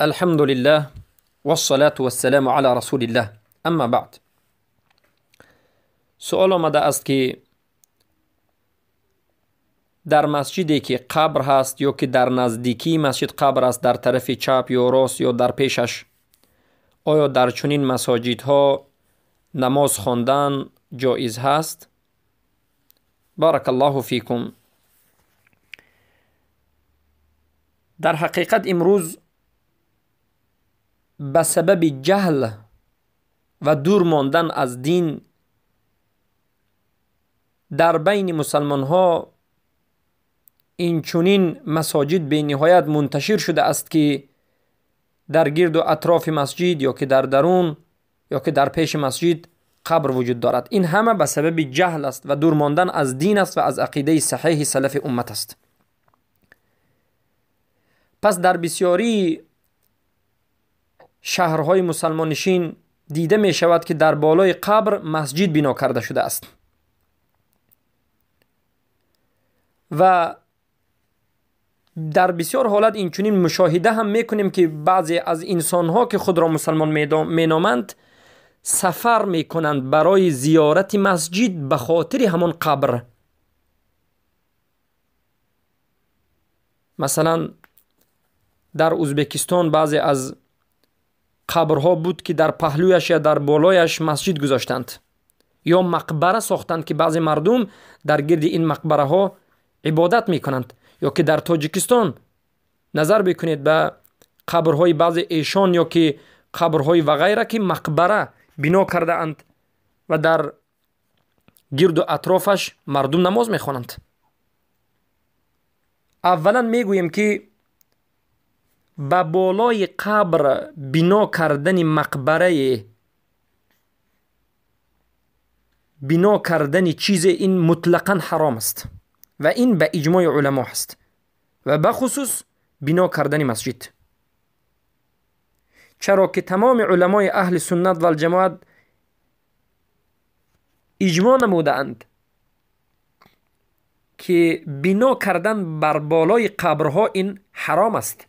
الحمد لله والصلاة والسلام على رسول الله اما بعد. سؤال آمده است که در مسجدی که قبر هست یا که در نزدیکی مسجد قبر است، در طرف چپ یا راست یا در پیشش، آیا در چنین مساجدها نماز خواندن جایز هست؟ بارک الله فیکم. در حقیقت امروز به سبب جهل و دور ماندن از دین در بین مسلمان ها این چنین مساجد به نهایت منتشر شده است که در گرد و اطراف مسجد یا که در درون یا که در پیش مسجد قبر وجود دارد. این همه به سبب جهل است و دور ماندن از دین است و از عقیده صحیح سلف امت است. پس در بسیاری شهرهای مسلمان نشین دیده می شود که در بالای قبر مسجد بنا کرده شده است و در بسیار حالت این چنین مشاهده هم میکنیم که بعضی از انسانها که خود را مسلمان مینامند سفر میکنند برای زیارت مسجد به خاطر همان قبر. مثلا در ازبکستان بعضی از قبرها بود که در پهلویش یا در بالایش مسجد گذاشتند یا مقبره ساختند که بعضی مردم در گرد این مقبره ها عبادت میکنند. یا که در تاجیکستان نظر بکنید به قبرهای بعضی ایشان یا که قبرهای و غیره که مقبره بنا کرده اند و در گرد و اطرافش مردم نماز میخوانند. اولا میگوییم که به بالای قبر بنا کردن مقبره، بنا کردن چیز، این مطلقا حرام است و این به اجماع علما هست و به خصوص بنا کردن مسجد، چرا که تمام علمای اهل سنت و الجماعت اجماع نمودند که بنا کردن بر بالای قبرها این حرام است.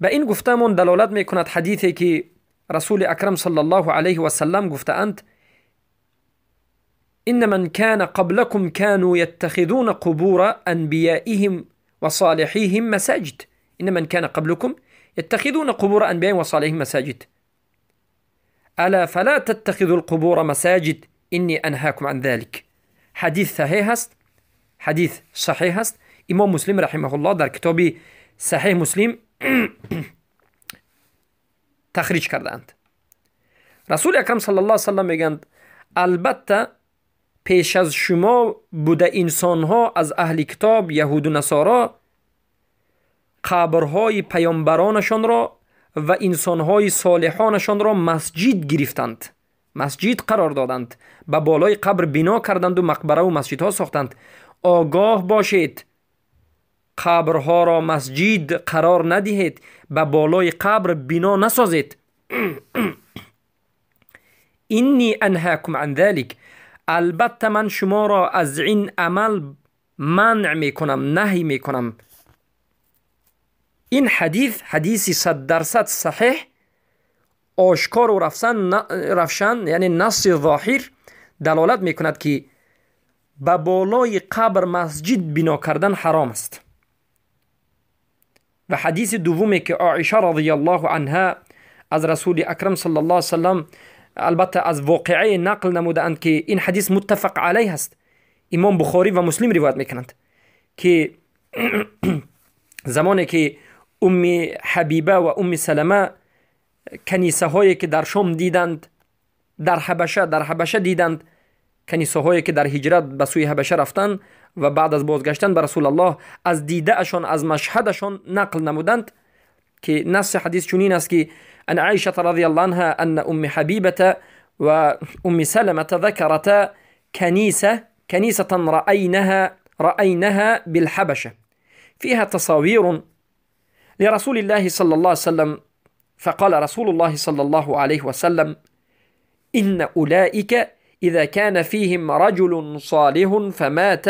به این گفتمان دلالت میکند حدیثی که رسول اکرم صلی الله علیه و سلم گفتند: إن من كان قبلكم كانوا يتخذون قبور أنبيائهم وصالحيهم مساجد. إن من كان قبلكم يتخذون قبور أنبيائهم وصالحيهم مساجد، ألا فلا تتخذوا القبور مساجد إني أنهاكم عن ذلك. حدیث صحیح است، حدیث صحیح است. امام مسلم رحمه الله در کتاب صحیح مسلم تخریج کردند. رسول اکرم صلی الله علیه و سلم میگند البته پیش از شما بوده انسانها از اهل کتاب یهود و نصارا قبرهای پیامبرانشان را و انسانهای صالحانشان را مسجد گرفتند، مسجد قرار دادند، به بالای قبر بنا کردند و مقبره و مسجدها ساختند. آگاه باشید، قبرها را مسجد قرار ندهید، به بالای قبر بنا نسازید. اینی انهاکم عن ذلك، البته من شما را از این عمل منع میکنم، نهی میکنم. این حدیث حدیث 100% صحیح، آشکار و روشن، یعنی نص ظاهر دلالت میکند که به بالای قبر مسجد بنا کردن حرام است. و حدیث دومی که عایشه رضی الله عنها از رسول اکرم صلی الله علیه وسلم البته از واقعه نقل نمودند که این حدیث متفق علیه است، امام بخاری و مسلم روایت میکنند که زمانی که ام حبیبه و ام سلمه کنیسه هایی که در شام دیدند، در حبشه دیدند، کنیسه هایی که در هجرت به سوی حبشه رفتند و بعد از بازگشتن به رسول الله از دیده اشان، از مشهدشان نقل نمودند که نص حدیث چنین است که أن عائشة رضي الله عنها أن أم حبيبة وأم سلمة ذكرتا كنيسة رأيناها بالحبشة فيها تصاوير لرسول الله صلى الله عليه وسلم، فقال رسول الله صلى الله عليه وسلم: إن أولئك إذا كان فيهم رجل صالح فمات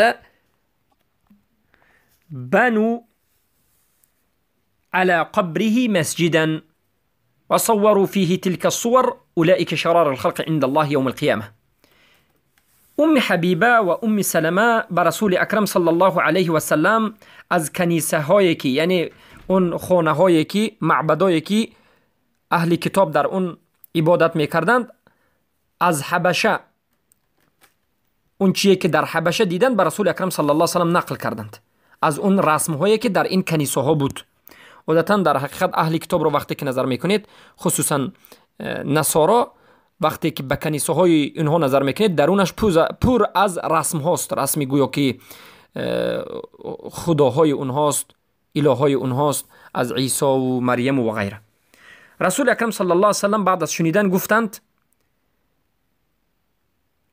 بنوا على قبره مسجدا وصوروا فيه تلك الصور أولئك شرار الخلق عند الله يوم القيامة. ام حبیبه و ام سلمه به رسول اکرم صلی الله علیه و سلم از کنیسه هایی که، یعنی اون خانه هایی که، معبدایی که اهل کتاب در اون عبادت میکردند، از حبشه، اون چیه که در حبشه دیدند به رسول اکرم صلی الله علیه و سلم نقل کردند، از اون رسم هایی که در این کنیسه ها بود. عادتا در حقیقت اهل کتاب رو وقتی که نظر میکنید، خصوصا نصارا، وقتی که به کنیسه های اینها نظر میکنید، درونش پر از رسم هاست، رسمی گویا که خداهای اونهاست، الههای اونهاست، از عیسی و مریم و غیره. رسول اکرم صلی الله علیه و سلم بعد از شنیدن گفتند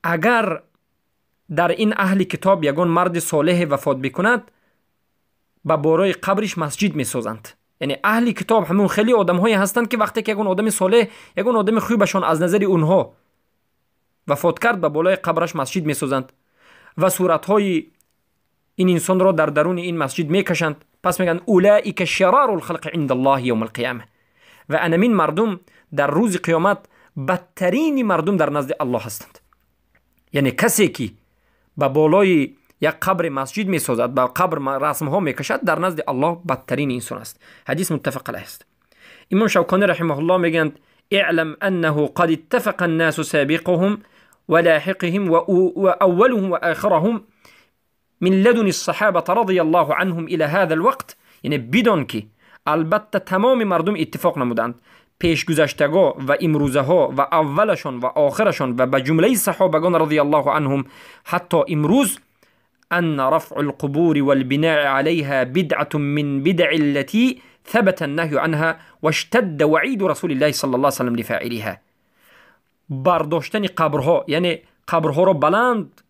اگر در این اهل کتاب یگان مرد صالح وفات بکند، به بالای قبرش مسجد میسازند. یعنی اهل کتاب همون خیلی آدم هایی هستند که وقتی که یگان آدم صالح، یگان آدم خوبشان از نظر اونها وفات کرد، به بالای قبرش مسجد میسازند و صورت های این انسان را در درون این مسجد میکشند. پس میگن اولئک شرار الخلق عند الله یوم القیامه، و انمین مردم در روز قیامت بدترین مردم در نزد الله هستند. یعنی کسی که به بالای یک قبر مسجد می سازد، به قبر رسم ها می کشد، در نزد الله بدترین انسان است. حدیث متفق علیه است. امام شوکانی رحمه الله میگند اعلم انه قد اتفق الناس سابقهم ولاحقهم واولهم واخرهم من لدن الصحابه رضی الله عنهم الى هذا الوقت. یعنی بدان که البته تمام مردم اتفاق نمودند، پیشگذشتگا و امروزه ها و اولشان و آخرشان و به جمله صحابگان رضی الله عنهم حتی امروز، أن رفع القبور والبناء عليها بدعة من بدع التي ثبت النهي عنها واشتد وعيد رسول الله صلى الله عليه وسلم لفاعلها. برداشتن قبرها، یعنی قبرها را بلند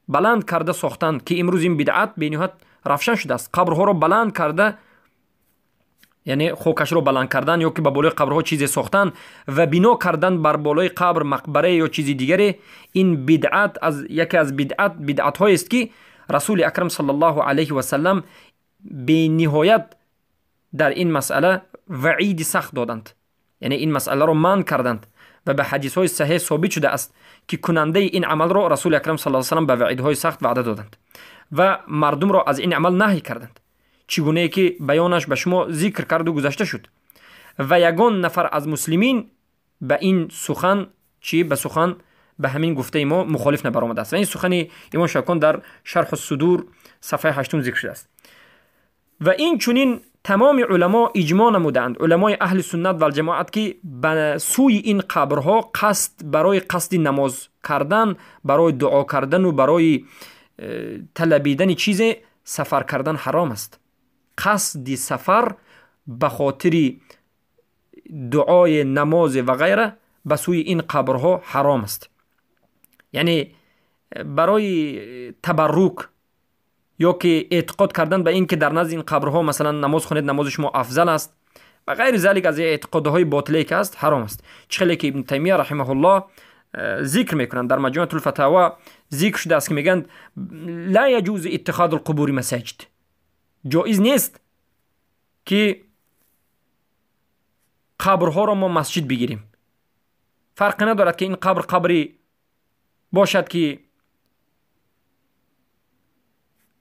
بلند کرده ساختن که امروز این بدعت به نهایت رفشن شده است. قبرها را بلند کرده، یعنی خوکش رو بلند کردن یا که به بالای قبرها چیزی ساختن و بنا کردن بر بالای قبر مقبره یا چیزی دیگری، این بدعت از یکی از بدعت های است که رسول اکرم صلی الله علیه و سلم به نهایت در این مسئله وعید سخت دادند، یعنی این مسئله رو منع کردند و به حدیث های صحیح ثابت شده است که کننده این عمل رو رسول اکرم صلی الله علیه و سلم به وعیدهای سخت وعده دادند و مردم را از این عمل نهی کردند، چگونه که بیانش به شما ذکر کرد و گذشته شد. و یگان نفر از مسلمین به این سخن چی به سخن به همین گفته ما مخالف نبرآمده است و این سخن امام شوکانی در شرح الصدور صفحه 8 ذکر شده است. و این چنین تمام علما اجماع نمودند، علمای اهل سنت و الجماعت، که به سوی این قبرها قصد برای قصد نماز کردن، برای دعا کردن و برای طلبیدن چیز سفر کردن حرام است. قصد سفر به خاطر دعای نماز و غیره به سوی این قبرها حرام است. یعنی برای تبرک یا که اعتقاد کردن به این که در نزد این قبرها مثلا نماز خونید نماز شما افضل است و غیر ذلك از اعتقادهای باطله که است حرام است. چخلی که ابن تیمیه رحمه الله ذکر میکنند در مجموعه الفتاوا ذکر شده است که میگند لا یجوز اتخاذ القبور مساجد، جایز نیست که قبرها را ما مسجد بگیریم. فرق ندارد که این قبر قبری باشد که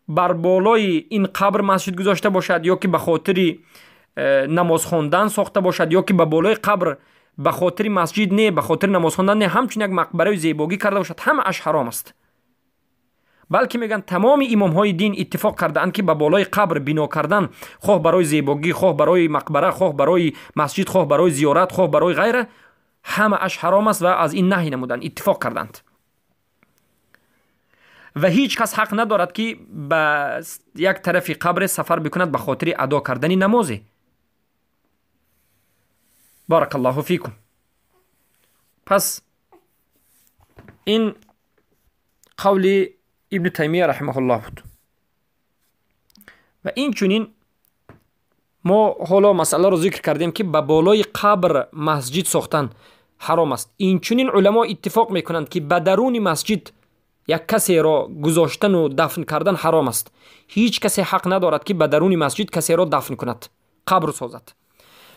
بر بالای این قبر مسجد گذاشته باشد یا که به خاطر نماز خواندن ساخته باشد یا که به بالای قبر به خاطر مسجد نه، به خاطر نماز خواندن نه، همچون یک مقبره زیباگی کرده باشد، همه اش حرام است. بلکه میگن تمام امام های دین اتفاق کردند که به بالای قبر بنا کردن، خواه برای زیباگی، خواه برای مقبره، خواه برای مسجد، خواه برای زیارت، خواه برای غیره، همه اش حرام است و از این نهی نمودند، اتفاق کردند. و هیچ کس حق ندارد که به یک طرف قبر سفر بکند به خاطر ادا کردن نماز. بارک الله فیکم. پس این قول ابن تیمیه رحمه الله بود. و این چنین ما حالا مسئله رو ذکر کردیم که به بالای قبر مسجد ساختن حرام است. این چنین علما اتفاق میکنند که به درون مسجد یک کسی را گذاشتن و دفن کردن حرام است. هیچ کسی حق ندارد که به درون مسجد کسی را دفن کند، қабр созад.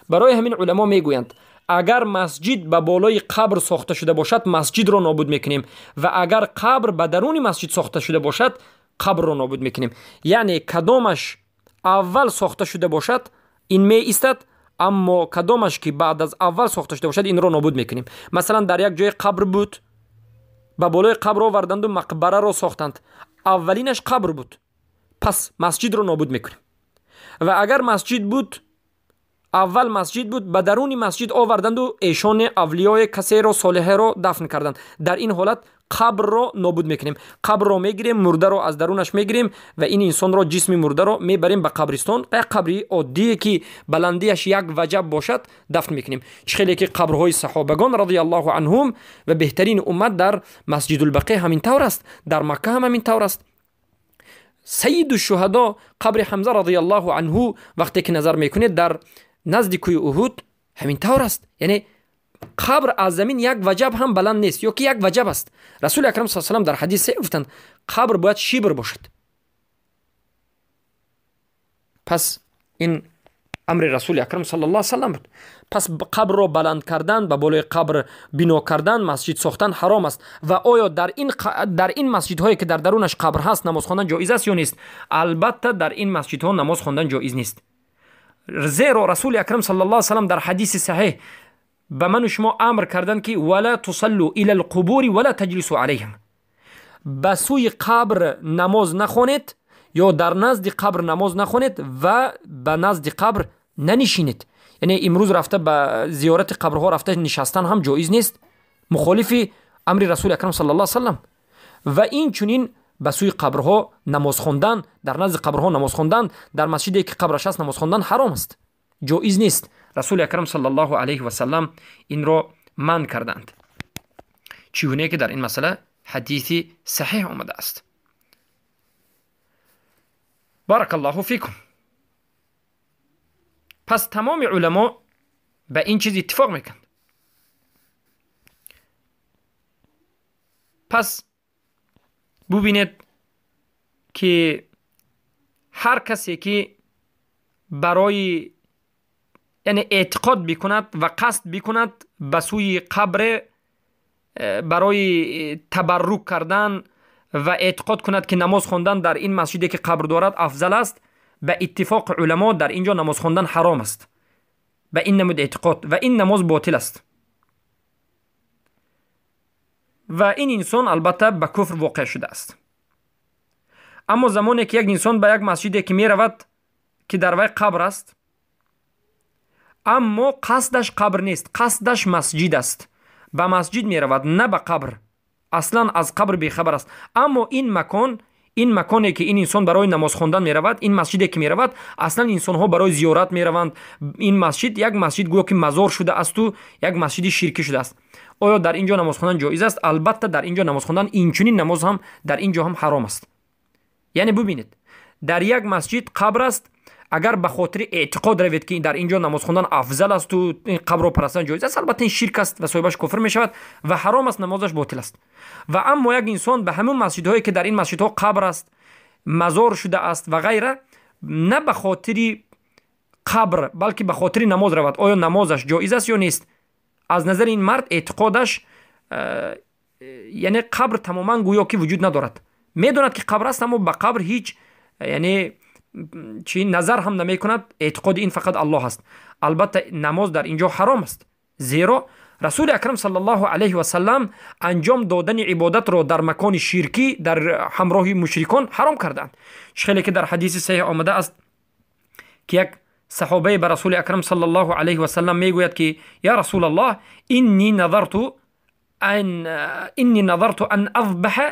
Барои ҳамин уламо мегӯянд, агар масҷид ба болои қабр сохта шуда бошад, масҷидро нобуд мекунем, ва агар қабр ба даруни масҷид сохта шуда бошад, қабрро нобуд мекунем. Яъне кадомаш аввал сохта шуда бошад, ин меистад, аммо кадомаш ки баъд аз аввал сохта шуда бошад, инро нобуд мекунем. Масалан, дар як ҷое қабр буд, ба болои қабр оварданду мақбараро сохтанд, аввалинаш қабр буд, пас масҷидро нобуд мекунем. Ва агар масҷид буд, аввал масҷид буд, ба даруни масҷид оварданду эшони авлиёи касеро солиҳеро дафн карданд, дар ин ҳолат қабрро нобуд мекунем. Қабрро мегирем, мурдаро аз дарунаш мегирем ва ин инсонро, ҷисми мурдаро мебарем ба қабристон, ба як қабри оддие ки баландиаш як ваҷаб бошад дафн мекунем. Чӣ хеле ки қабрҳои саҳобагон радиаллоҳу анҳум ва беҳтарини уммат дар Масҷидулбақӣ ҳамин тавр аст, дар Макка ҳам ҳамин тавр аст. Сайиду шуҳадо қабри Ҳамза радиаллоҳу анҳу вақте ки назар мекунед дар назди кӯи Уҳуд ҳамин тавр аст. Яъне қабр аз замин як ваҷаб ҳам баланд нест, ё ки як ваҷаб аст. Расули акрам саллаллоҳу алайҳи васаллам дар ҳадис гуфтанд, қабр бояд шибр бошад. Пас ин амри Расули акрам саллаллоҳу алайҳи васаллам буд. Пас қабрро баланд кардан, ба болои қабр бино кардан, масҷид сохтан ҳаром аст. Ва оё дар ин масҷидҳое ки дар дарунаш қабр ҳаст намоз хондан ҷоиз аст ё нест? Албатта дар ин масҷидҳо намоз хондан ҷоиз нест. Зеро Расули акрам саллаллоҳу алайҳи васаллам дар ҳадиси саҳеҳ ба ману шумо амр карданд ки вала тусаллу ила алқубури вала таҷлису алайҳим, ба сӯи қабр намоз нахонед ё дар назди қабр намоз нахонед ва ба назди қабр нанишинед. Яъне имрӯз рафта ба зиёрати қабрҳо рафта нишастан ҳам ҷоиз нест, мухолифи амри Расули акрам саллаллоҳу алайҳи васаллам. Ва инчунин ба сӯи қабрҳо намоз хондан, дар назди қабрҳо намоз хондан, дар масҷиде ки қабраш аст намоз хондан ҳаром аст, ҷоиз нест. Расули акрам саллаллоҳу алайҳи васаллам инро манъ карданд, чӣ гуне ки дар ин масъала ҳадиси саҳеҳ омадааст. Баракаллоҳу фикум. Пас тамоми уламо ба ин чиз иттифоқ мекунанд. Пас бубинед ки ҳар касе ки барои яъне эътиқод бикунад ва қасд бикунад ба сӯи қабре барои табаррук кардан ва эътиқод кунад ки намоз хондан дар ин масҷиде ки қабр дорад афзал аст, ба иттифоқи уламо дар ин ҷо намоз хондан ҳаром аст, ба ин намуд эътиқод, ва ин намоз ботил аст. Ва ин инсон албатта ба куфр воқеъ шудааст. Аммо замоне ки як инсон ба як масҷиде ки меравад ки дар вай қабр аст, аммо қасдаш қабр нест, қасдаш масҷид аст, ба масҷид меравад, на ба қабр, аслан аз қабр бехабар аст. Аммо ин макон, ин маконе ки ин инсон барои намоз хондан меравад, ин масҷиде ки меравад, аслан инсонҳо барои зиёрат мераванд. Ин масҷид як масҷид гӯё ки мазор шудаасту як масҷиди ширкӣ шудааст. Оё дар ин ҷо намоз хондан ҷоиз аст? Албатта дар ин ҷо намоз хондан, инчунин намоз ҳам дар ин ҷо ҳам ҳаром аст. Яъне бубинед, дар як масҷид қабр аст, агар ба хотири эътиқод равед ки дар ин ҷо намоз хондан афзал асту ин қабрро парастан ҷоиз аст, албатта ин ширк аст ва соҳибаш куфр мешавад ва ҳаром аст, намозаш ботил аст. Ва аммо як инсон ба ҳамон масҷидҳое ки дар ин масҷидҳо қабр аст, мазор шудааст ва ғайра, на ба хотири қабр, балки ба хотири намоз равад, оё намозаш ҷоиз аст ё нест? Аз назари ин мард эътиқодаш яъне қабр тамоман гӯё ки вуҷуд надорад. Медонад ки қабр аст, аммо ба қабр ҳеҷ яъне чи назар ҳам намекунад, эътиқоди ин фақат Аллоҳ аст. Албатта намоз дар ин ҷо ҳаром аст, зеро Расули акрам саллаллоҳу алайҳи васаллам анҷом додани ибодатро дар макони ширкӣ дар ҳамроҳи мушрикон ҳаром карданд. Чӣ хеле ки дар ҳадиси саҳеҳ омада аст ки як саҳобае ба Расули акрам саллаллоҳу алайҳи васаллам мегӯяд ки я Расулаллоҳ, инни назарту ан азбаҳа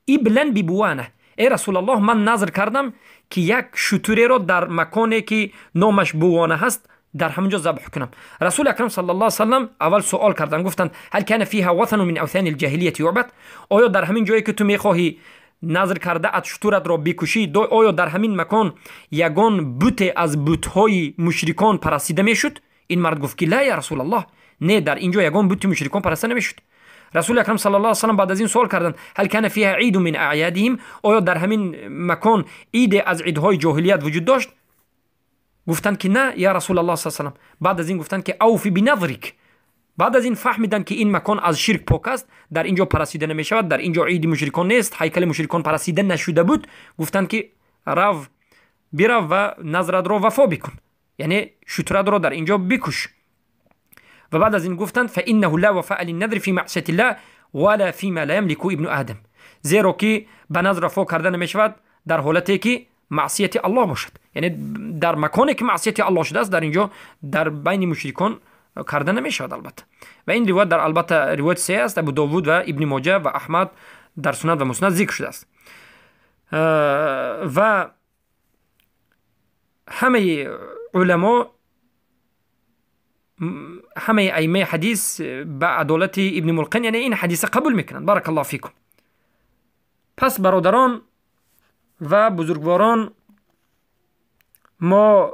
иблан бибуана. Эй Расулаллоҳ, ман назр кардам ки як шутуреро дар маконе ки номаш Бувона ҳаст дар ҳамон ҷо забҳ кунам. Расули акрам саллаллоҳу алайҳи васаллам аввал суол карданд, гуфтанд: ҳал кана фиҳа ватану мин авсани алҷаҳилияти юъбад? Оё дар ҳамин ҷое ки ту мехоҳӣ назр карда ат шутуратро бикушӣ, оё дар ҳамин макон ягон буте аз бутҳои мушрикон парастида мешуд? Ин мард гуфт ки ла я Расулаллоҳ, не, дар ин ҷо ягон бути мушрикон параста намешуд. Расули акрам саллаллоҳу алайҳи васаллам баъд аз ин суол карданд: ҳал кана фиҳа иду мин аъядиҳим? Оё дар ҳамин макон иде аз идҳои ҷоҳилият вуҷуд дошт? Гуфтанд ки на, я Расулаллоҳ саллаллоҳу алайҳи васаллам. Баъд аз ин гуфтанд ки ауфи биназрик. Баъд аз ин фаҳмиданд ки ин макон аз ширк пок аст, дар ин ҷо парасида намешавад, дар ин ҷо иди мушрикон нест, ҳайкали мушрикон парасида нашуда буд. Гуфтанд ки рав, бирав ва назратро вафо бикун, яъне шутратро дар ин ҷо бикуш. Ва баъд аз ин гуфтанд фаиннаҳу ла вафаа линнадри фи маъсияти ллаҳ вала фима ла ямлику ибну адам, зеро ки ба назр вафо карда намешавад дар ҳолате ки маъсияти Аллоҳ бошад, яъне дар маконе ки маъсияти Аллоҳ шудааст, дар ин ҷо дар байни мушрикон карда намешавад албатта. Ва ин ривоят дар албатта ривоят се аст, Абу Довуд ва Ибни Моҷа ва Аҳмад дар Суннат ва Муснад зикр шудааст. Ва ҳамаи уламо, ҳамаи аимаи ҳадис ба адолати Ибни Мулқин, яъне ин ҳадиса қабул мекунанд. Баракаллоҳу фикум. Пас бародарон ва бузургворон, мо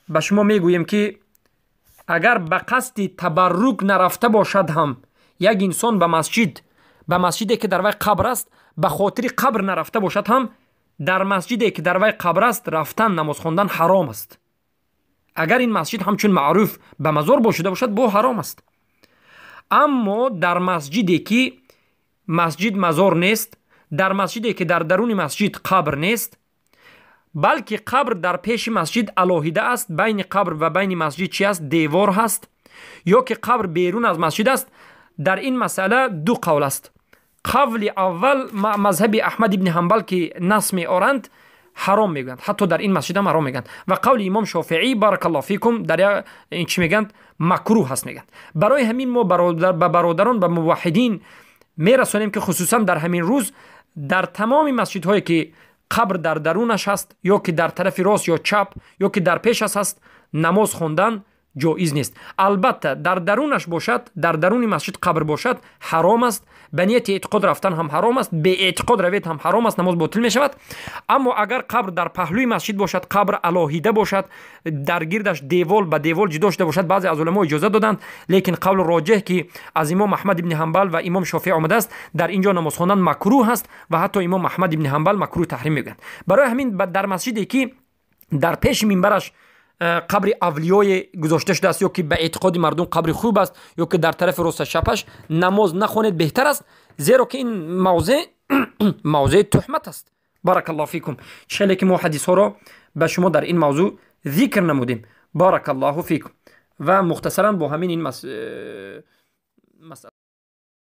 ба шумо мегӯем ки агар ба қасди табаррук нарафта бошад ҳам як инсон ба масҷид, ба масҷиде ки дар вай қабр аст, ба хотири қабр нарафта бошад ҳам, дар масҷиде ки дар вай қабр аст рафтан, намоз хондан ҳаром аст. Агар ин масҷид ҳамчун маъруф ба мазор бошида бошад, бо ҳаром аст. Аммо дар масҷиде ки масҷид мазор нест, дар масҷиде ки дар даруни масҷид қабр нест, балки қабр дар пеши масҷид алоҳида аст, байни қабр ва байни масҷид чи аст? Девор ҳаст, ё ки қабр берун аз масҷид аст. Дар ин масъала ду қавл аст. Қавли аввал мазҳаби Аҳмад ибни Ҳанбал ки нас меоранд, ҳаром мегӯянд, ҳатто дар ин масҷид ҳам ҳаром мегӯянд. Ва қавли имом Шофеӣ баракаллоҳу фикум дар ин чӣ мегӯянд? Макрӯҳ ҳаст мегӯянд. Барои ҳамин мо ба бародарон, ба муваҳҳидин мерасонем ки хусусан дар ҳамин рӯз дар тамоми масҷидҳое ки қабр дар дарунаш ҳаст, ё ки дар тарафи рост ё чап, ё ки дар пешаш ҳаст, намоз хондан ҷоиз нест. Албатта дар дарунаш бошад, дар даруни масҷид қабр бошад, ҳаром аст. Ба нияти эътиқод рафтан ҳам ҳаром аст, беэътиқод равед ҳам ҳаром аст, намоз ботил мешавад. Аммо агар қабр дар паҳлӯи масҷид бошад, қабр алоҳида бошад, дар гирдаш девол ба девол ҷудо шуда бошад, баъзе аз уламо иҷоза доданд, лекин қавлу роҷеҳ ки аз имом Аҳмад ибни Ҳанбал ва имом Шофеӣ омадааст, дар ин ҷо намоз хондан макрӯҳ аст ва ҳатто имом Аҳмад ибни Ҳанбал макрӯҳ таҳрим мегӯянд. Барои ҳамин дар масҷиде ки дар пеши минбараш қабри авлиёе гузошта шудааст, ё ки ба эътиқоди мардум қабри хуб аст, ё ки дар тарафи роста чапаш, намоз нахонед беҳтар аст, зеро ки ин мавзеъ мавзеи туҳмат аст. Баракаллоҳу фикум. Хеле ки мо ҳадисҳоро ба шумо дар ин мавзӯъ зикр намудем. Баракаллоҳу фикум. Ва мухтасаран бо ҳамин ин масъала.